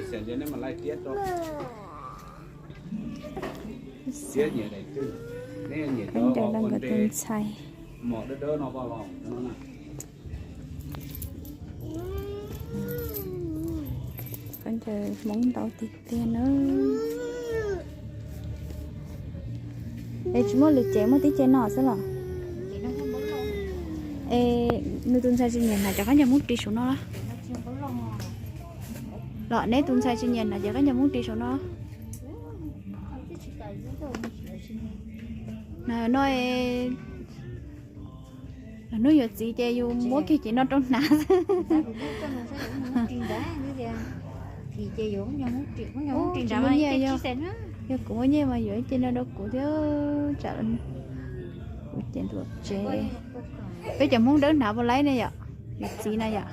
Peb ncaws los nkawd tus ntxhais. Peb ncaws Hmoob ntau tiag tiag na. Es tsis muaj lwm cev, muaj tib cev no xwb los? Es nws tus ntxhais tsis nyiam hnav cov khaub ncaws Hmoob ris saum no los? Los neb tus ntxhais tsis nyiam hnav cov khaub ncaws Hmoob ris saum no? No, hnub yuav txiv ces yus muab kiag cev no rau hnav. Yog kuv muaj nyiaj mas yuav ib cev no rau kuv thiab, tsam kuv cev ntuas tsev. Peb cov Hmoob dawb hnav puas laib ne yom? Yuav txiv na yom?